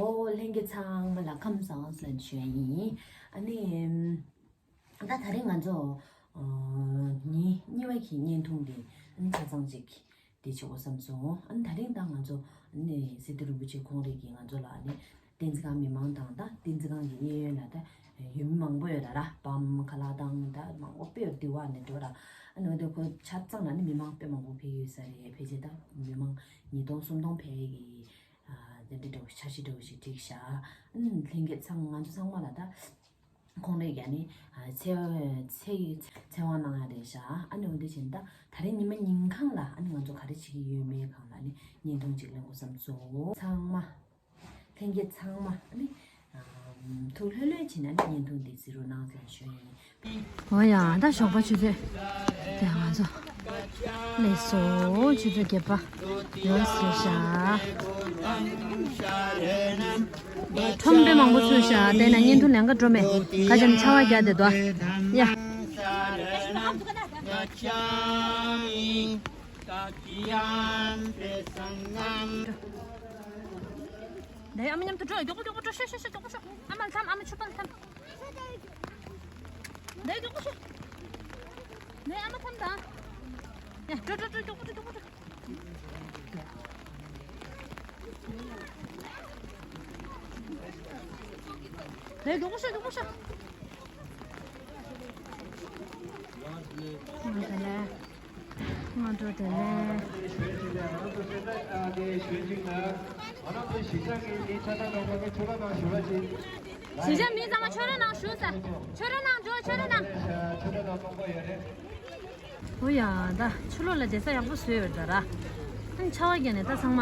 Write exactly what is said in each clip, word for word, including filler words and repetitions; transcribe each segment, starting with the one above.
ཨོ་ལྷན་རྒྱས་ཚང་མ་ལ་ཁམས་བཟང་ལབ་ཞུ་ཡ་ཡིན། ཨ་ནི། ད་ད་རེས་ང་ཚོ་ཨ་ཉིན་གཉིས་པ་གི་བརྙན་ཐུང་འདི་ཨ་ནི་ཆ་ཚང་ཅིག་འདི་བྱེད་དགོས་བསམ་སོང་། ཨ་ནི་ད་རིང་ད་ང་ཚོ་ཨ་ནི་སི་ཏུ་རིན་པོ་ཆེ་ཁོང་རང་གིས་ང་ཚོ་ལ་ཨ་ནི་བསྟན་འཛིན་ཁང་མི་མང་དང་ད་བསྟན་འཛིན་ཁང་གི་གཡས་གཡོན་ལ་ད་ཡུལ་མི་མང་པོ་ཡོད་ད་ར། བམ་ཁ་ལག་དང་ད་མང་པོ་དཔེ་འདི་བ་ནས་འགྲོ་ར། ཨ་ནི་འོ་དེ་ཁོ་ཆ་ཚང་ལ་ཨ་ནི་མི་མང་དཔེ་མང་པོ་ཕེབས་ཡོད་ས་རེད། ཕལ་ཆེར་ད་མི་མང་ཉིས་སྟོང་སུམ་སྟོང་ཕེབས་ཀྱི་ཨ་དེ་འདྲ་འདྲ་བོ་འཆར་གཞི་འདྲ་བོ་ཞིག་བསྒྲིགས་ཤག་ཨ་ནི་ལྷན་རྒྱས་ཚང་ང་ཚོ་ཚང་མ་ལ་ད་ཁོང་རང་གིས་ཨ་ནི་ཨ་ཚེ་ཚེ་ཚེ་དབང་གནང་ཡ་རེད་ཤག་ཨ་ནི་འོ་དེ་བཞིན་ད་ད་རེས་ཉི་མ་ཉིན་གང་ལ་ཨ་ནི་ང་ཚོ་ག་རེ་བྱེད་ཀྱི་ཡོད་མེད་སྒང་ལ་ཨ་ནི་བརྙན་ཐུང་ཅིག་ལེན་དགོས་བསམ་སོང་། ཚང་མ་ལྷན་རྒྱས་ཚང་མ་ཨ་ནི་ཨམ་ཐུགས་ལྷོད་ལྷོད་བྱས་ནས་ཨ་ནི་བརྙན་ཐུང་འདི་གཟིགས་རོགས་གནང་ཟེར་ཞུ་ཡ་ཡིན། འོ་ཡ་ད་ཞོགས་པ་ཆུ་ཚོད་དེ་ང་ཚོ་ལས་སོ་ཆུ་ཚོད་བརྒྱད་པ་ཡོད་ཟེར་ཤག་ཁྲོམ་དཔེ་མང་པོ་ཚུགས་ཤག་དེ་ན་བརྙན་ཐུང་ལེན་ག་འགྲོ་མེད་ག་ཅམ་ཆར་པ་རྒྱག་བསྡད་འདུག་ཡ། དེ་ཨ་མ་མཉམ་དུ་འགྲོ། མགྱོགས་པོ་མགྱོགས་པོ་འགྲོ། ཤོག་ཤོག་ཤོག་མགྱོགས་པོ་ཤོག་ཨ་མ་ལ་འཐམ། ཨ་མ་ཕྱུ་པ་ལ་འཐམ། དེ་མགྱོགས་པོ་ཤོག་དེ་ཨ་མ་འཐམ་དང་། ཡ་འགྲོ་འགྲོ་འགྲོ། མགྱོགས་པོ་འགྲོ། མགྱོགས་པོ་འགྲོ། དེ་མགྱོགས་པོ་ཤོག་མགྱོགས་པོ་ཤོག་ང་འགྲོ་དེ་ལས། གཞིས་ཆགས་མི་ཚང་མ་ཕྱག་རོགས་གནང་ཞུ་ས། ཕྱག་རོགས་གནང་འགྲོ། ཕྱག་རོགས་གནང་། འོ་ཡ་ད་ཕྱི་ལོགས་ལ་བསྡད་ས་ཡག་པོ་བཟོས་ཡོད་ད་ར། ཨ་ནི་ཆར་པ་བརྒྱབ་ནས་ད་ཚང་མ་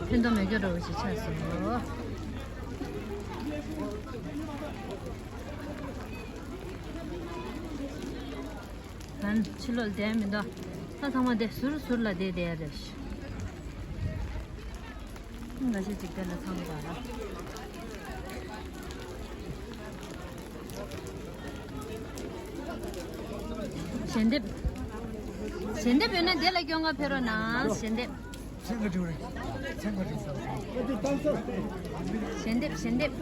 ཕན་ཐོགས་མེད་སྐྱོ་འདྲ་བོ་ཞིག་ཆགས་སོང་། ད་ཕྱི་ལོགས་ལ་བསྡད་མི་འདུག་ད་ཚང་མ་བསྡད་ཟུར་ཟུར་ལ་བསྡད་བསྡད་ཡ་རེད། འགའ་ཤས་ཅིག་དེ་ལ་འཚང་པ་ར། ཞལ་འདེབས། ཞལ་འདེབས་ཡོད་ན་དེ་ལ་སྐྱོན་ག་ཕེབས་རོགས་གནང་། ཞལ་འདེབས། ཞལ་འདེབས། ཞལ་འདེབས།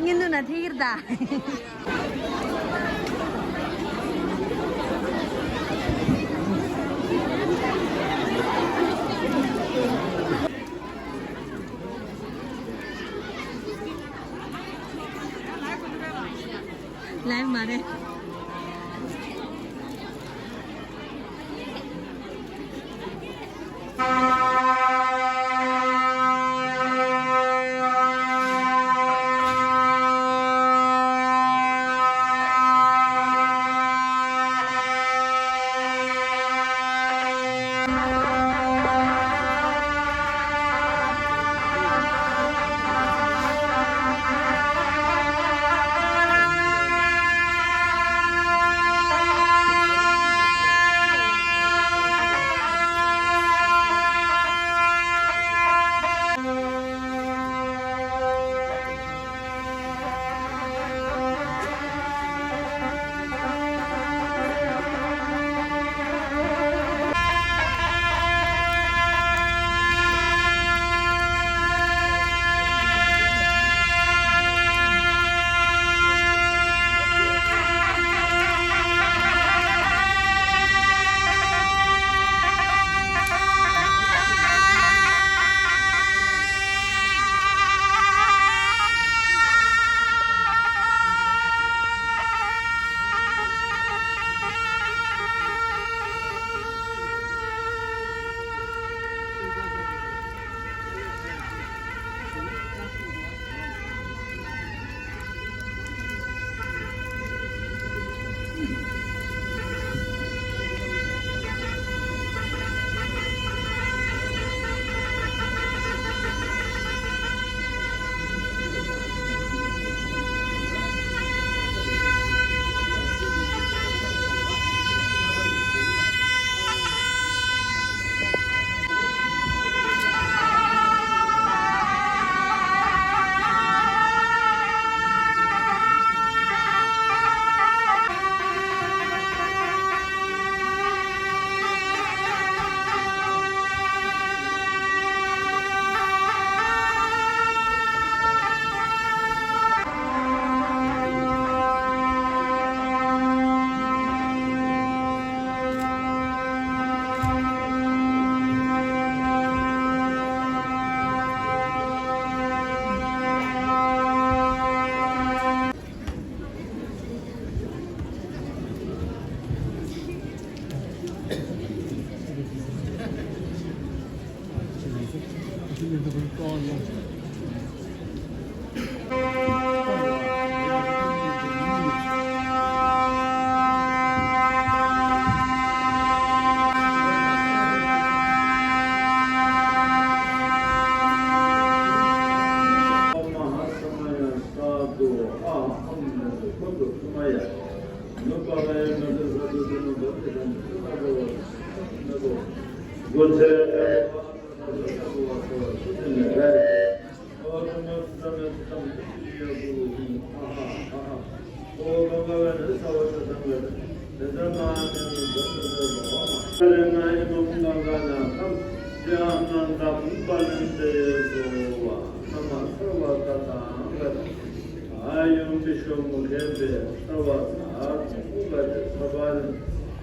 ངའི་ནུ་ན་ཐིག་གིར་ད། ལའིབ་མ་རེད།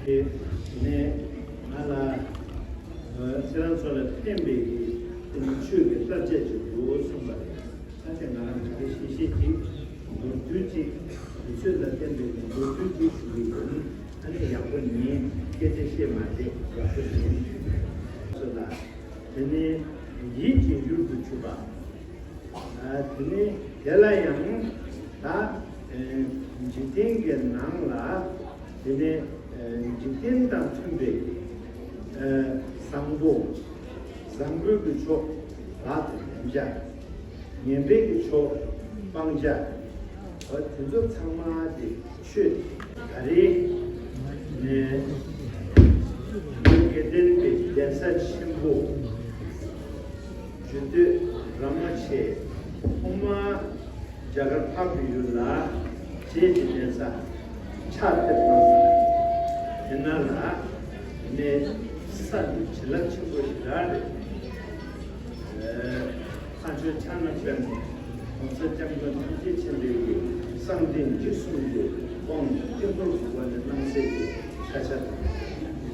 ནས་ང་ལ། ཁྱེད་རང་ཚོ་ལ་ཕན་པའི་གི་དེ་ནི་ཆོས་ཀྱི་བསླབ་བྱ་ཅིག་འདུག་གསུངས་པ་རེད། ད་ཆ་ང་རང་ག་རེ་ཤེས་ཤེས་ཅིག་མདོར་བསྡུས་ཅིག་དུས་ཚོད་ལ་བརྟེན་པའི་མདོར་བསྡུས་ཅིག་ཞུ་གི་ཡིན། ཨ་ནི་ཡག་པོ་ཉན། སྐད་ཆ་བཤད་མ་བསྡད་ཡག་པོ་ཡིན། སོ་ལ། དེ་ནས་ཡིད་ཀྱི་ཡུལ་དུ་གྱུར་པ། ཨ། དེ་ནས་དེ་ལ་ཡང་ད་འཇིག་རྟེན་གྱི་ནང་ལ། དེ་ནས་འཇིག་རྟེན་དང་མཐུན་པའི་བཟང་པོ། བཟང་པོའི་གི་ཕྱོགས་ལག་ཏུ་ལེན་བྱ། ངན་པའི་གི་ཕྱོགས་སྤང་བྱ། འོ་དེ་ཚོ་ཚང་མ་དེ་ཆོས་ད་རེས་ནས་དགེ་ལྡན་པའི་གདན་ས་ཆེན་པོ་རྒྱུད་སྟོད་ར་མོ་ཆེ་ཐོག་མ་རྒྱ་གར་འཕགས་པའི་ཡུལ་ལ་རྗེ་ཡི་གདན་ས་ཕྱག་ཕེབས་གནང་ས་དེ་ན་ལ་ནས་ས་འདི་བྱིན་རླབས་ཆེན་པོ་ཞེ་དྲག་རེད། ཨ། མཁའ་སྤྱོད་ཕྱག་ན་པདྨོ། ༸གོང་ས་༸སྐྱབས་མགོན་ཐུགས་རྗེ་ཆེན་པོའི་གི་གསང་རྟེན་འཇིགས་གསུམ་གྱི་དབང་དཀྱིལ་འཁོར་གྱི་སྒོ་ནས་གནང་སའི་གི་ས་ཆ་དང་།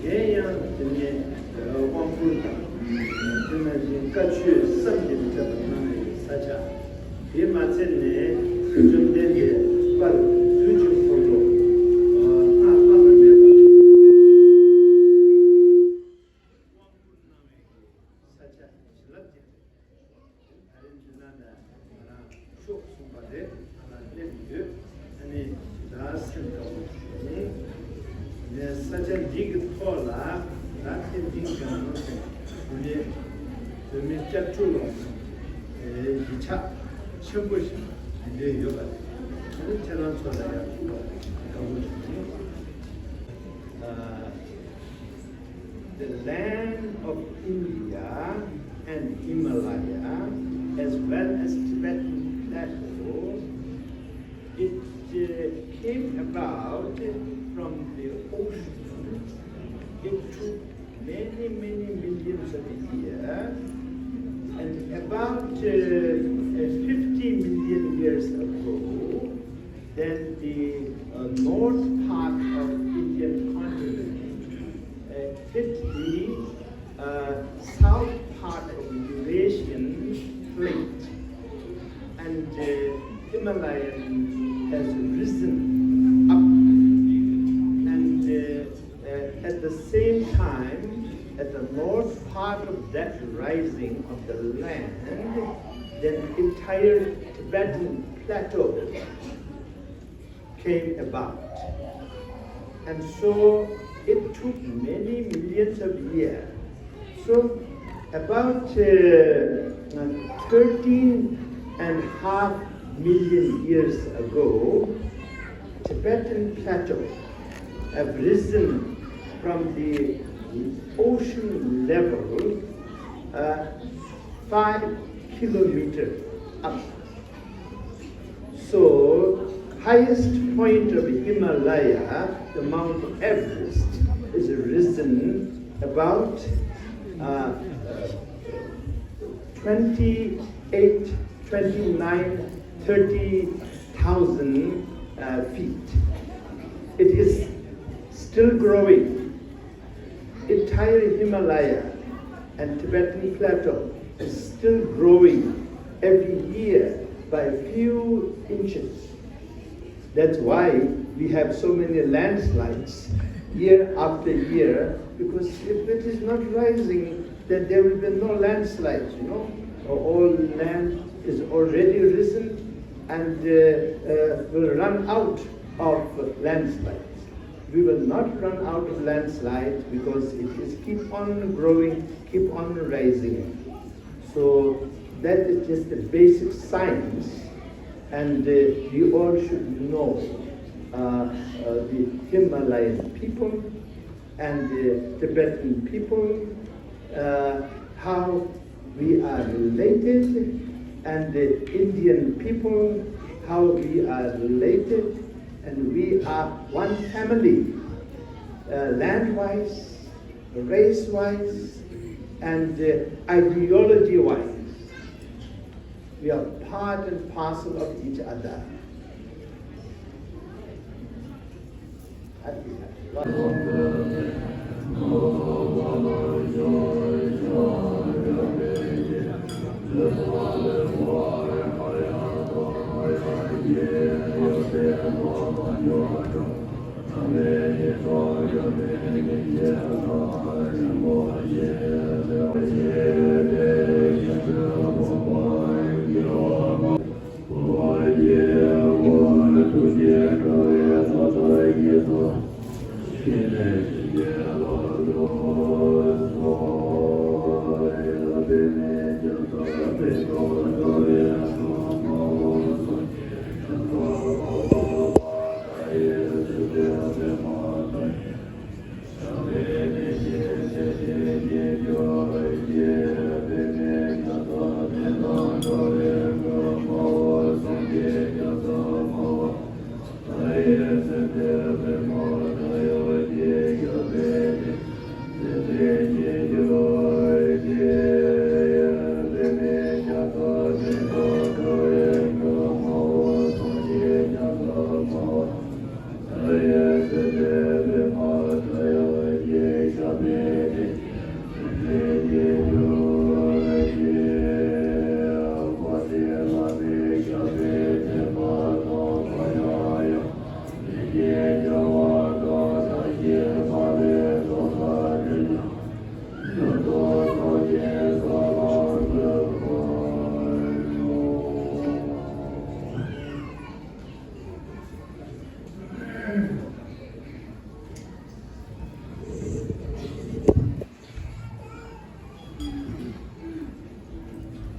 གཞན་ཡང་དེ་ནས་དབང་བསྐུར་དང་། དེ་ནང་བཞིན་བཀའ་ཆོས་བསམ་གྱིས་མི་ཁྱབ་པ་གནང་བའི་ས་ཆ། དེ་མ་ཚད་ནས་བཅོམ་ལྡན་འདས་དཔལ་དུས་ཀྱི་འཁོར་ལོ་སྔགས་བླ་ན་མེད་པ་དབང་བསྐུར་གནང་བའི་གི་ས་ཆ་བྱིན་རླབས་ཅན་རེད། ད་རིང་འདི་ན་ད་ང་རང་ཤོག་གསུངས་པ་རེད། ང་ལ་སླེབས་ཡོད། ཨ་ནི་ད་སེམས་དགའ་བོ་བྱུང་། ནས་ས་ཆ་འདི་གི་ཐོག་ལ་ད་ཐེངས་འདི་ག་ནང་སོང་། དེ་ནས་བོད་མི་སྐྱབས་བཅོལ་བ་ཡིད་ཆགས་ཆེན་པོ་ཞིག་འདི་འདྲ་ཡོད་པ་རེད། ཨ་ནི་ཁྱེད་རང་ཚོ་ལ་ཡང་ཐུག་པ་དགའ་བོ་བྱུང་། ཨ། The land of India and Himalaya, as well as Tibetan Plateau, it uh, came about from the ocean. It took many, many millions of years, and about uh, uh, fifty million years ago, then the uh, north part of Indian continent uh, hit the uh, south part of Eurasian plate, and uh, Himalayan has risen up, and uh, uh, at the same time, at the north part of that rising of the land, then entire Tibetan plateau came about. And so it took many millions of years. So about uh, thirteen and half million years ago, Tibetan plateau have risen from the ocean level uh, five kilometer up. So, highest point of Himalaya, the Mount Everest, is risen about uh, twenty-eight, twenty-nine, thirty thousand uh, feet. It is still growing. Entire Himalaya and Tibetan Plateau is still growing every year by a few inches. That's why we have so many landslides year after year, because if it is not rising, then there will be no landslides, you know. All land is already risen and uh, uh, will run out of landslides. We will not run out of landslides because it is keep on growing, keep on rising. So that is just the basic science, and uh, we all should know uh, uh, the Himalayan people and the Tibetan people, uh, how we are related, and the Indian people, how we are related, and we are one family, uh, land-wise, race-wise, and uh, ideology-wise. We are part and parcel of each other.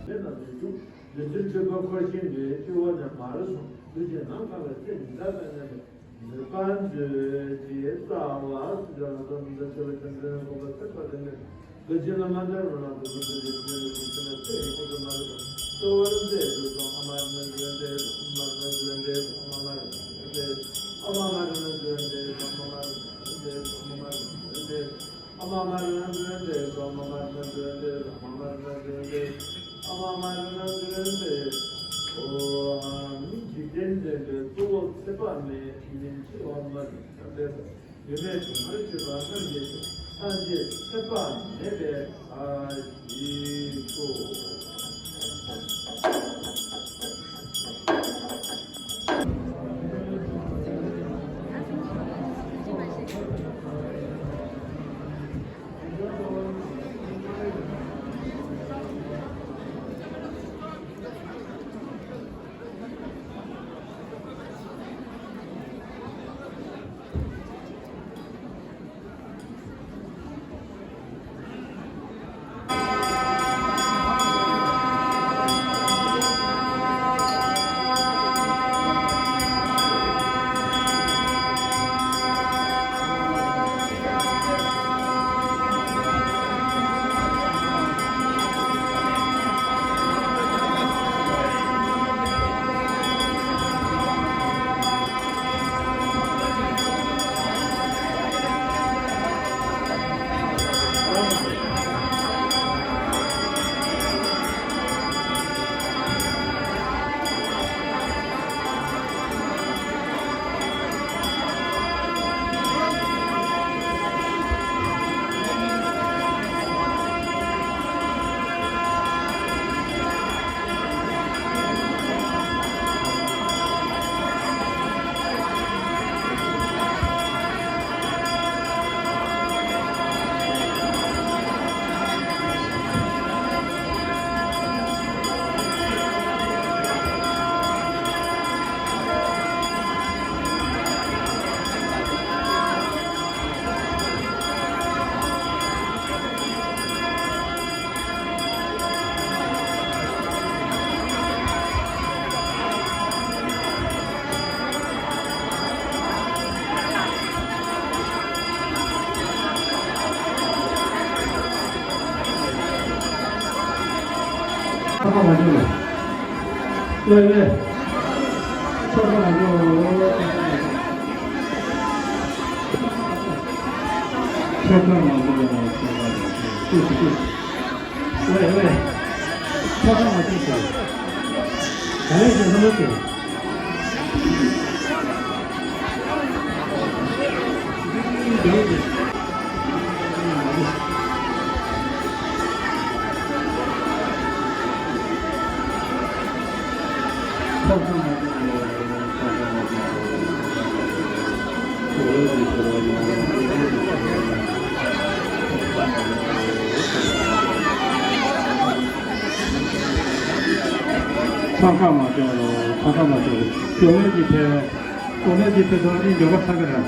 དེ་རྣམས་ནི་འཇུག་བདུད་རྩི་འཁྲུད་པ་འཁོར་ཞིང་འདུས། འཁྲུལ་བ་རྣམས་མ་རིག་གསུམ་འདུས་བྱས་ནམ་མཁའ་ལ་ཚེ་འདི་དག་ལྟར་མཉམ་པའི་ནུས་པ་མཛོད་ཅེས་རྩ་བ་སུ་འདྲ་ལ་དོན་དུ་ཆེ་བ་ཅན་དོན་གོ་བ་ཚེ་པ་དེ་ནི་རྡོ་རྗེ་བླ་མ་ལྟར་རོ་ལངས་དུ་མི་འདུག་ཅེས་བརྗོད་ལ་གཟུགས་ཅན་ལ་ཚེ་ཡི་འཁོར་དུ་མ་ལུས་པ་གསོལ་བ་རིན་ཆེན་འདུས་སོ། ཨ་མ་ར་ན་ཛུ་ན་ཏེ་སོ། ཨ་མ་ར་ན་ཛུ་ན་ཏེ་སོ། ཨ་མ་ར་ན་ཛུ་ན་ཏེ་སོ། ཨ་མ་ར་ན་ཛུ་ན་ཏེ་སོ། ཨ་མ་ར་ན་ཛུ་ན་ཏེ་སོ། ཨ་མ་ར་ན་ཛུ་ན་ཏེ་སོ། ཨ་མ་ར་ན་ཛུ་ན་ཏེ་སོ། ཨ་མ་ར་ན་ཛུ་ན་ཏེ་སོ། ཨ་མ་ར་ན་ཛུ་ན་ཏེ་སོ། ཨོ་ཧམ། འཇིག་རྟེན་འདྲེན་པའི་གཙོ་བོ་ཚེ་དཔག་མེད་ཉིན་བྱེད་འོག་མ་ནི་ཐམས་ཅད་ཡོད་མེད་དུ་མར་སྤྱོད་པ་སངས་རྒྱས་ཀྱི་སངས་རྒྱས་ཚེ་དཔག་མེད་པའི་ཨ་ཞིག་ཏུ། ཁ་པར་མ་བྱུང་ལ། ལོས་ལོས། ཁ་པར་མ་བྱུང་ལ། ཁ་པར་མ་བྱུང་ལ། ཤུ་ཤུ་ཤུ། ལོས་ལོས། ཁ་པར་མ་བྱུང་ལ། ག་རེ་བྱེད་ན་ལོས་ཏེ། ཚང་ཁ་མ་སྐྱོར་རོགས། ཚང་ཁ་མ་སྐྱོར་རོགས། ཞོགས་ལས་ཀྱི་ཐད། ཞོགས་ལས་ཀྱི་ཐད་དུ་ཨ་ནི་འགྱོད་པ་ཚ་གི་རེད།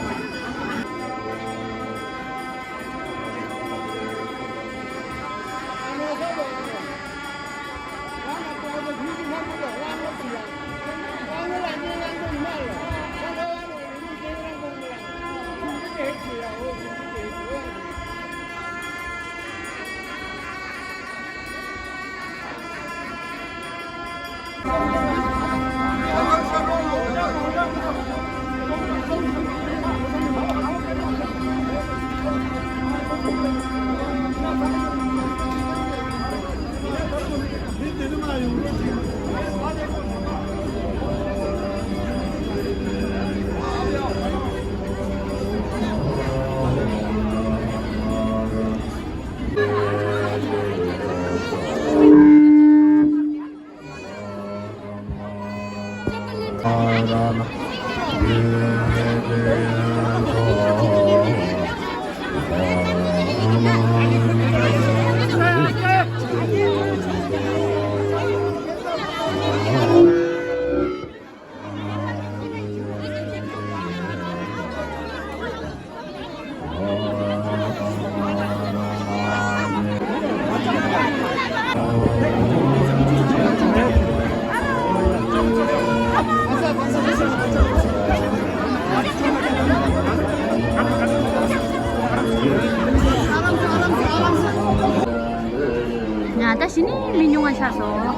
ཡ་ད་གཞི་ནས་མི་ཉུང་བ་ཆགས་སོང་།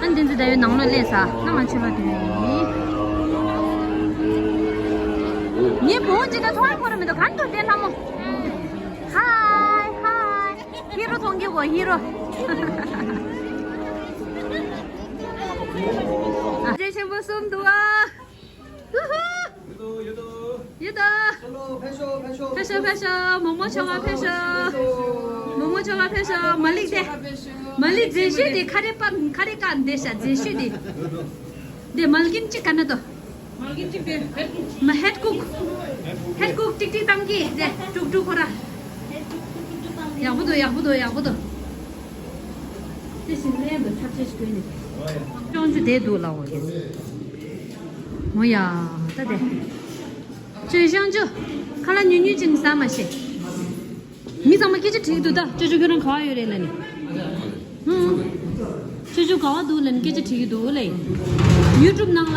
ཨ་འདི་ཚོ་ད་ཡོད་ནང་ལོགས་སླེབས་ས་ན་ང་ཆོས་པ་དེ་ཡིན། ངའི་བུ་ཅི་ད་མཐོང་ཡ་ཁོ་ར་མི་འདུག་གང་འདུག་དེ་ལྷ་མོ། ཧའི་ཧའི། ཧི་རོ་མཐོང་རྒྱུ་གོ་ཧི་རོ། ཨ་རྗེ་ཆེན་པོ་གསུམ་འདུག་ཨ། ཧུ་ཧུ། ཡོད་དོ། ཕེབས་ཤོག་ཕེབས་ཤོག་མོག་མོག་ཆོ་ག་ཕེབས་ཤོག་མོག་མོག་ཆོ་ག་ཕེབས་ཤོག་མ་ལིག་དེ། མ་ལིག་རྫས་ཤོས་དེ་ཁ་རེ་པ་ཁ་རེ་ཀ་འདེ་ཤ་རྫས་ཤོས་དེ། དེ་མལ་གིན་གཅིག་ག་ན་དོ། མལ་གིན་གཅིག་དེ་ཧེད་ཀུག་མ་ཧེད་ཀུག་ཧེད་ཀུག་ཏིག་ཏིག་བཏང་གི་དེ་ཀྲུག་ཀྲུག་ཁོ་ར། ཡག་པོ་འདུག་ཡག་པོ་འདུག་ཡག་པོ་འདུག་དེ་བཞིན་ལན་དུ་ཁྱབ་ཆེ་ཞིག་དགོས་ནས། ཅོང་ཅུ་དེ་འདུག་ལ་འོ་ཡ། འོ་ཡ། ད་དེ། ཅོ་ཅོང་ཅུ། ཁ་ལག་ཉུང་ཉུང་ཅིག་ཟ་མ་ཤེས། མི་ཚང་མ་སྐད་ཆ་དྲིས་འདུག་ད་ཅོ་ཅོ་ཁྱོད་རང་ག་བ་ཡོད་རེད་ལ་ནི། ཧུམ། ཅོ་ཅོ་ག་བ་འདུག་ལ་ནི་སྐད་ཆ་དྲིས་འདུག་ལ། ཡུ་ཊུབ་ནང་ལ།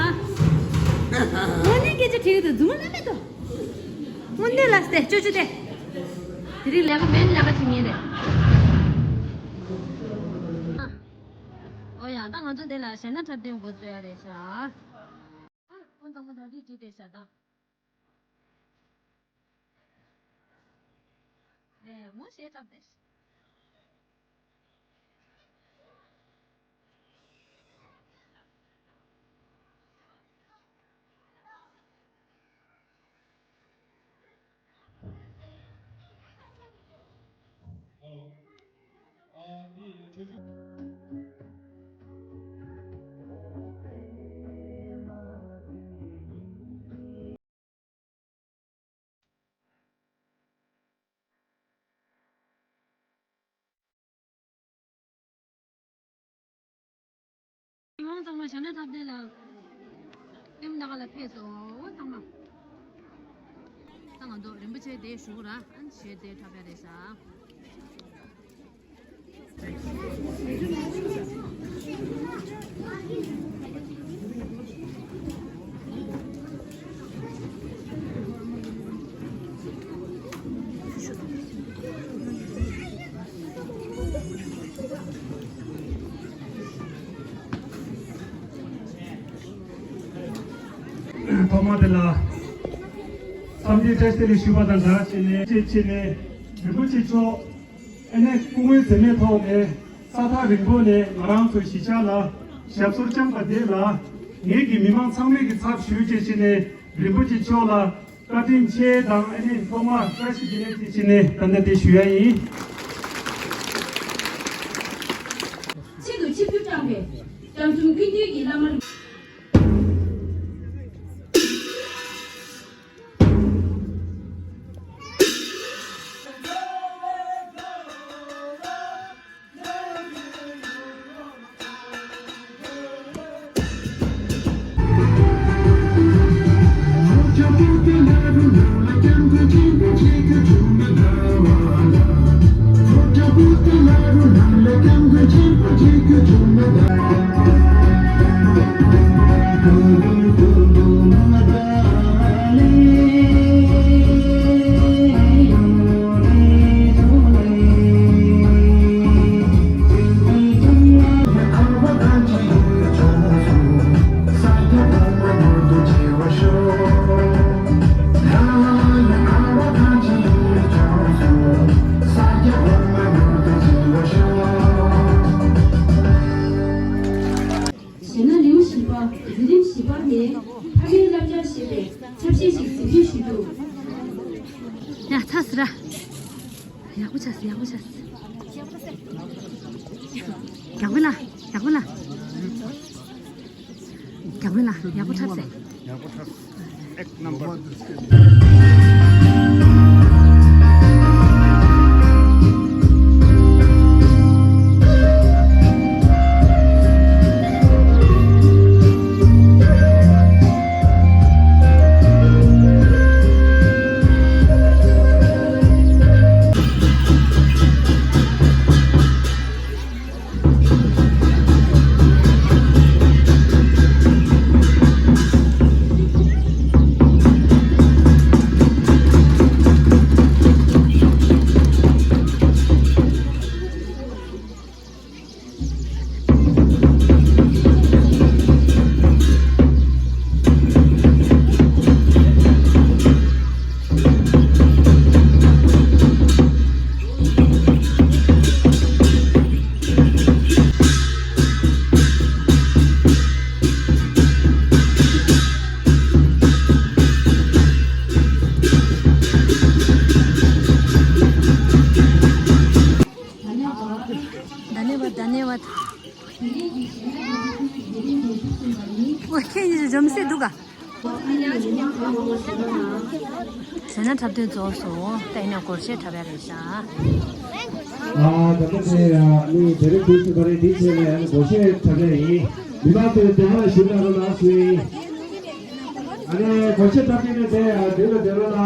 འོ་ནི་སྐད་ཆ་དྲིས་འདུག་རྫུན་མ་ལ་མེད་དོ། འོ་ནི་ལ་སྟེ་ཅོ་ཅོ་དེ། དེ་རིང་ལས་ཀ་མེད་ལས་ཀ་བྱེད་ངེས་རེད། ཨོ་ཡ་ད་ང་ཚོ་འདི་ལ་གཞས་སྣ་འཁྲབ་སྟོན་འགོ་བཙུགས་ཡ་རེད་ཤག་ཨ་ཁོང་ཚང་མ་ད་དུས་བྲིས་བསྡད་ཤག་ད། ཨེ་མོ་གཞས་འཁྲབ་བསྡད་ཤག་མི་མང་ཚང་མ་གཞས་སྣ་འཁྲབ་སྟོན་ལ་ལྟད་མོ་ལྟ་ག་ལ་ཕེབས་སོང་ཚང་མ། ད་ང་ཚོ་རིན་པོ་ཆེ་དེ་བཞུགས་ར་ཨ་གཞས་དེ་འཁྲབ་ཡ་རེད་ཤག་ཐོག་མ་དེ་ལ་འཚམས་འདྲི་བཀྲ་ཤིས་བདེ་ལེགས་ཞུས་པ་དང་སྦྲགས་བྱས་ནས་བཅས་བྱས་ནས་རིན་པོ་ཆེ་མཆོག་ཨ་ནེ་སྐུ་ངོའི་མཛད་མེད་ཐོག་ནས་ས་ཐག་རིང་པོ་ནས་ང་རང་ཚོའི་གཞིས་ཆགས་ལ་ཞབས་སོར་བཅར་བ་དེ་ལ་ངེད་ཀྱི་མི་མང་ཚང་མས་ཀྱི་ཚབ་ཞུས་བྱས་བྱས་ནས་རིན་པོ་ཆེ་མཆོག་ལ་བཀའ་དྲིན་ཆེ་དང་ཨ་ནེ་ཐོག་མར་བཀྲ་ཤིས་བདེ་ལེགས་ཞུས་བྱས་ནས་ད་ལྟ་དེ་ཞུ་ཡ་ཡིན། ཆེད་དུ་ཆིབས་བསྒྱུར་བསྐྱངས་པའི་རྒྱ་གསུམ་ཀུན་འདུས་ཀྱི་བླ་མ། ཡ་ཚ་སི་ར། ཡག་པོ་ཆགས་སི། ཡག་པོ་ཆགས་སི། ཡག་པོ་ལ། ཡག་པོ་ལ། ཡག་པོ་ལ། ཡག་པོ་ཆགས་སི། ཡག་པོ་ཆགས་སི། ཨེག་ནམ་བར། धन्यवाद, धन्यवाद। ཨོ་ཁྱེད་གཉིས་འཇོམས་སེ་འདུག་ག། བྱས་ན་འཁྲབ་སྟོན་རྫོགས་སོང་། ད་ཡིན་ན་སྒོར་གཞས་འཁྲབ་ཡ་རེད་ཤག། ཨ་ད་ལྟ་དེ་ནི་དེ་རིང་དུས་སུ་ག་རེ་འདི་བྱས་ནས་སྒོར་གཞས་འཁྲབ་ཡ་ཡིན། མི་མང་ཚོས་དེ་ཧ་ཞུ་ན་རོ་ལགས་སུ། ཨ་ནི་སྒོར་གཞས་འཁྲབ་མཁན་ནི་དེ་འདི་ལ་དེ་རོ་ལ།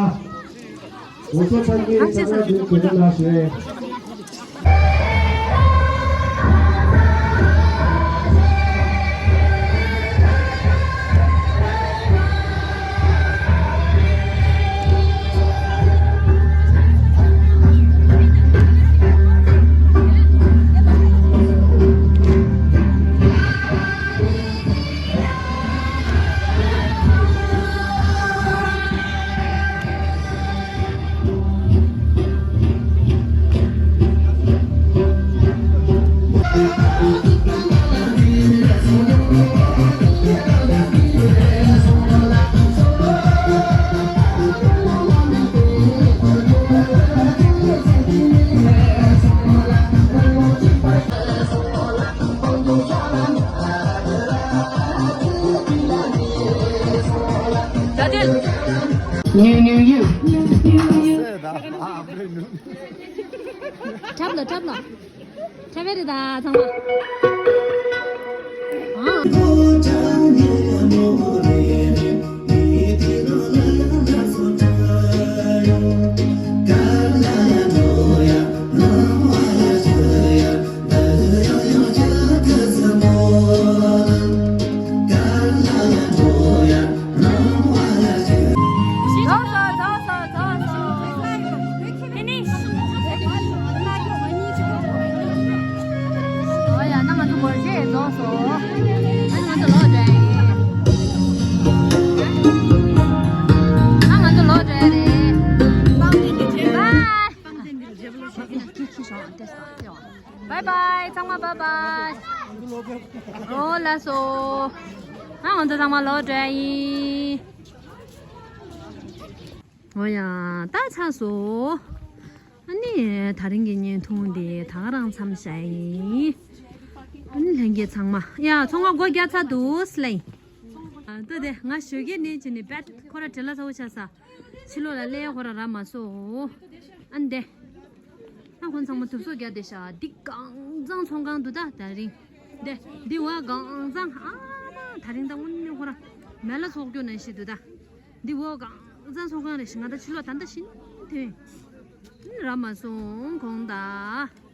འཁྲབ་ལ་འཁྲབ་ལ། འཁྲབ་པ་རེད་ད་ཚང་མ། ཨ། ཨོ་ཡ། ད་ང་ཚོ་སྒོར་གཞས་རྫོགས་སོང་། ཨ་ནི་ང་ཚོ་ལོག་འགྲོ་ཡ་རེད། ཨ་ང་ཚོ་ལོག་འགྲོ་ཡ་རེད། བཱའི། བཱའི་བཱའི། ཚང་མ་བཱའི་བཱའི། ཨོ་ལགས་སོ། ཨ་ང་ཚོ་ཚང་མ་ལོག་འགྲོ་ཡ་ཡིན། ཨོ་ཡ། ད་ཚར་སོང་། ཨ་ནི་དེ་རིང་གི་བརྙན་ཐུང་འདི་ད་ག་རང་མཚམས་བཞག་ཡིན། ཨ་ནི་ལྷན་རྒྱས་ཚང་མ། ཡ་ཚོང་ཁང་སྒོ་རྒྱག་ཚར་འདུག་སི་ལེ། ཨ་ལྟོས་དེ་ང་ཞོགས་ཀས་ནས་བྱས་ནས་བེད་ཁོ་ར་བྲེལ་བ་ཚ་པོ་ཆགས་ས། ཕྱི་ལོགས་ལ་སླེབས་ཡ་ཁོ་ར་རག་མ་སོང་། ཨ་ནི་དེ། ཨ་ཁོ་ཚང་མ་དུབ་སོ་རྒྱག་བསྡད་ཤག། འདི་གང་ཚང་ཚོང་ཁང་འདུག་ད་དེ་རིང་། དེ་འདི་བ་གང་ཚང་ཨ་མ་དེ་རིང་ད་དངོས་གནས་ཁོ་ར་མེ་ལ་ཚོགས་རྒྱུ་ནང་བཞིན་འདུག་ད། འདི་བ་གང་ཚང་ཚོང་ཁང་རེད་ཤག། ང་ད་ཕྱི་ལོགས་ད་ལྟ་ཕྱིན་ཐོན། རག་མ་སོང་དགོངས་དག།